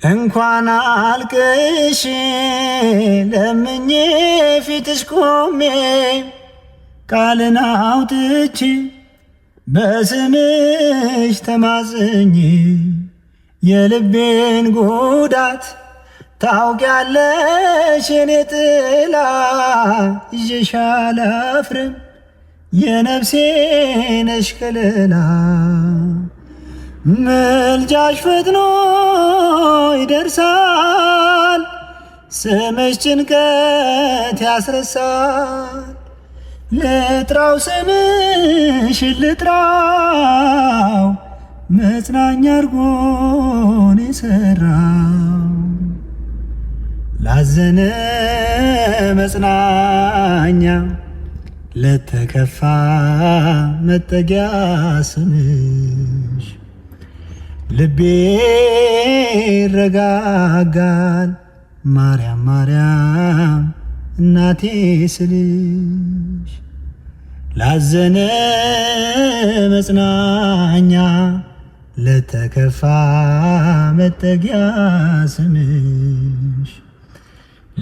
እንኳን አልቅሼ ለምኜ ፊትሽ ቆሜ ቃልን አውጥቼ በስምሽ ተማጽኜ የልቤን ጉዳት ታውቂያለሽ የኔ ጥላ ይዤሽ አላፍርም የነፍሴ ነሽ ከለላ ምልጃሽ ፈጥኖ ይደርሳል ስምሽ ጭንቀት ያስረሳል። ልጥራው ስምሽ ልጥራው መጽናኛ አርጎን የሰራው ላዘነ መጽናኛ ለተከፋ መጠጊያ ስምሽ ልቤ ይረጋጋል። ማርያም ማርያም እናቴ ስልሽ ላዘነ መጽናኛ ለተከፋ መጠጊያ ስምሽ።